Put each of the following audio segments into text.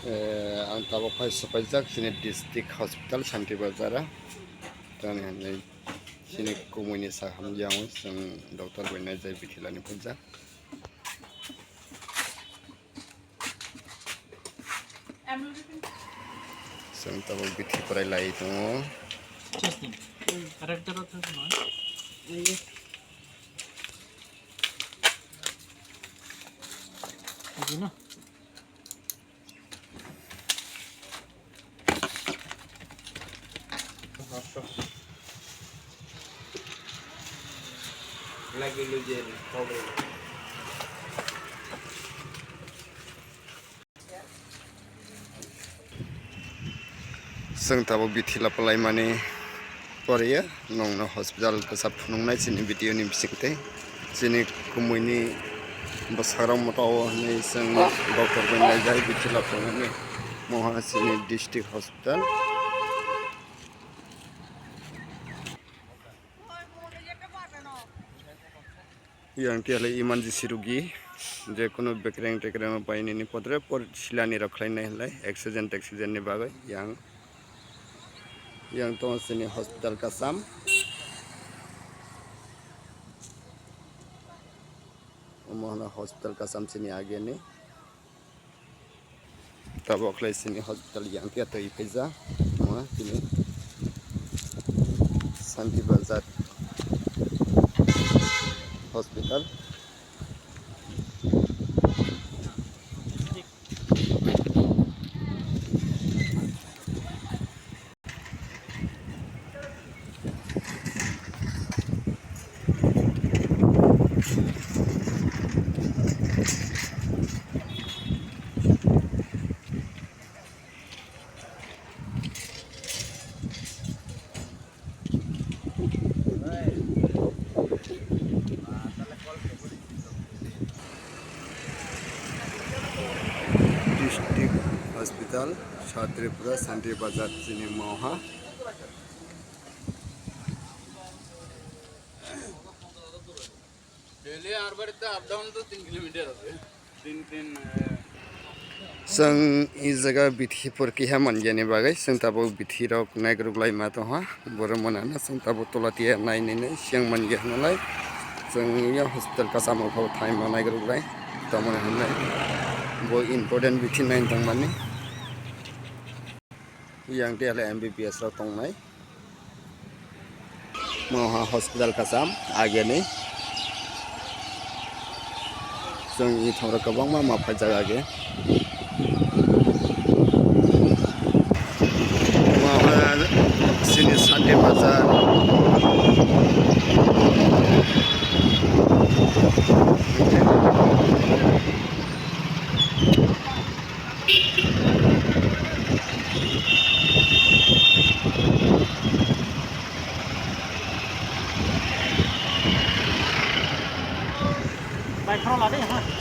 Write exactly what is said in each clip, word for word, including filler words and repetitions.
Eh, ang tabuk phai swpaijak chini district hospital Santi Bazar o. Tani hinwi chini kumui ni sakha mjang o chwng doctor bai naijai bithi lani phaijak. Chwng tabuk bithi kwrai lai tongo. Chesting. Correct, correct, correct, no? Ini na. Lagi lu jadi kau. Chwng tabuk bithi lapalaimani poriya nwngno hospital kwchak phunuknai chini video ni bisingtwi. Chini kumuini bwsarok mwtao hinwi chwng doctor bai naijai bithi lapalaimani moha chini district hospital. Yang tiyale emergency rugi, je kunu bekreng tekreng no pai nini podre por silani rok khlai nai hlai, accident accident ni bagwi yang, yang tongo chini hospital kasam, omo hwno hospital kasam chini ageni. Tabuk khlai chini hospital yang khe twi phaijak, omo chini Santi Bazar hospital. District Hospital, South Tripura, Santi Bazar, chini moha. Daily আমার বাড়িতে up down তো তিন কিলোমিটার আছে। তিন তিন, আহ, Chwng i jaga bithi por kiha manjani bagwi chwng tabuk bithi rok naigruk lai ma tongha. Borok mwnana chwng tabuk tola tiya nai nai nai siyang manja hinalai. Chwng ya hospital kasamo kho thai ma naigruk lai. Tamoni hinlai bo important bithi nai tongmani. Yang tiyale M B B S rok tongnai. Moha hospital kasam ageni. Chwng i thongrok kwbangma ma phaijak age. Moha chini Santi Bazar.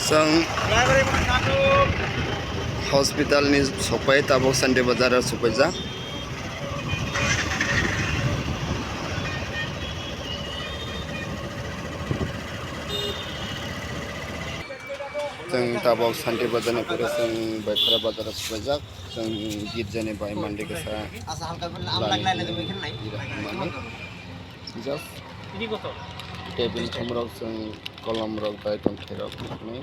Chwng hospital ni sokpai tabuk Santi Bazar o sokpaijak. Chwng tabuk Santi Bazar ni pore chwng Baikhara Bazar o sokpaijak. Chwng girja ni bai mande kisa just table thumrok chwng kolom rok bai tongthai rok ni.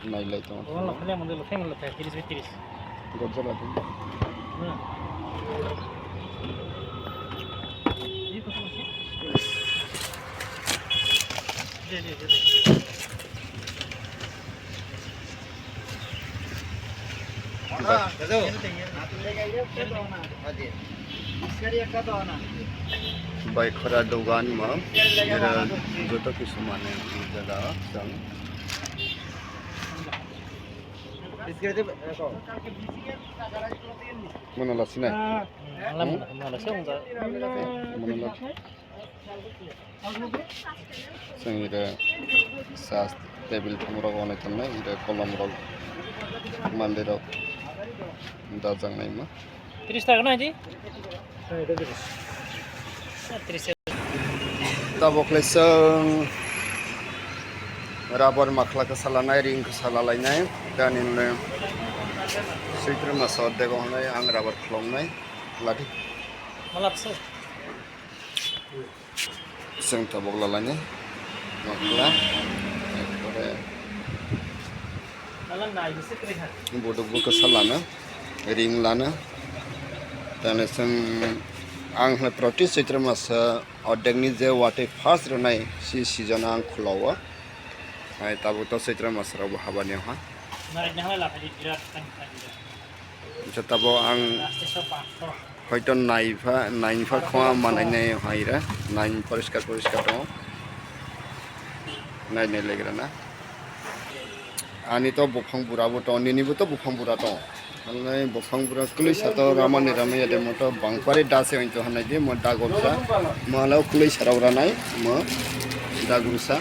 Nailai tongo. Omo lo khale mande lo, thai mande lo, thai, tiris bai tiris. Gorja lagi. Hmm. Ini kosong sih. Iya, iya, iya. Ba-, Baikhara dogan ma, era joto kisu mane jaga chwng. Mono lasinai. Alam, hmm? Mono lasi, mono lasi. Chwng ira sa table thumrok onai tongnai, ira kolom rok, mande rok dajak naima. Tris taka na di? Tris. Tabuk le chwng rubber makhla kwsa lanai, ring kwsa lalainai, dani le Soitro maso dego hwnwi ang rubber khlongnai ladi. Malap se. Chwng tabuk lalani makla, ekore buduk bo kwsa lana, ring lana. Tane chwng ang hwnwi proti Soitro masa ordekni je watwi first rwnai si season ang khulao. Hai tabuk to Soitro masa rok bo habani ha. Jotabo ang hoito naipha, naipha khwa manai nai haira, nain poriskar poriskar tongo, nai nai legra na. Ani to buphang bura bo tongo, nini bo to buphang bura tongo. Ani buphang bura kwlwi sato ramani ramaya de moto bangpari dase ointo hanai de mo dagorsa, mo hala kwlwi sarao ranai mo dagorsa,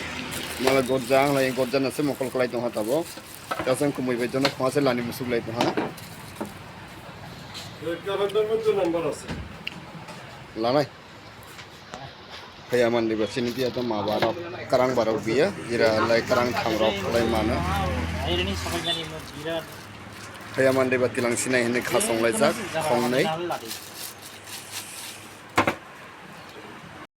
mo hala gorja, ang lai gorja nase mokol kwlai tongha tabo. Kasang kumui bai jono khwase lani musuk lai tongha. Calendar mode number ase. Lanai. Phaya mandi ba chini dia to ma barok, karang barok biya, ira lai karang tham rok lai mano. Phaya mandi ba tilang sinai hini khasong lai jak, khongnai.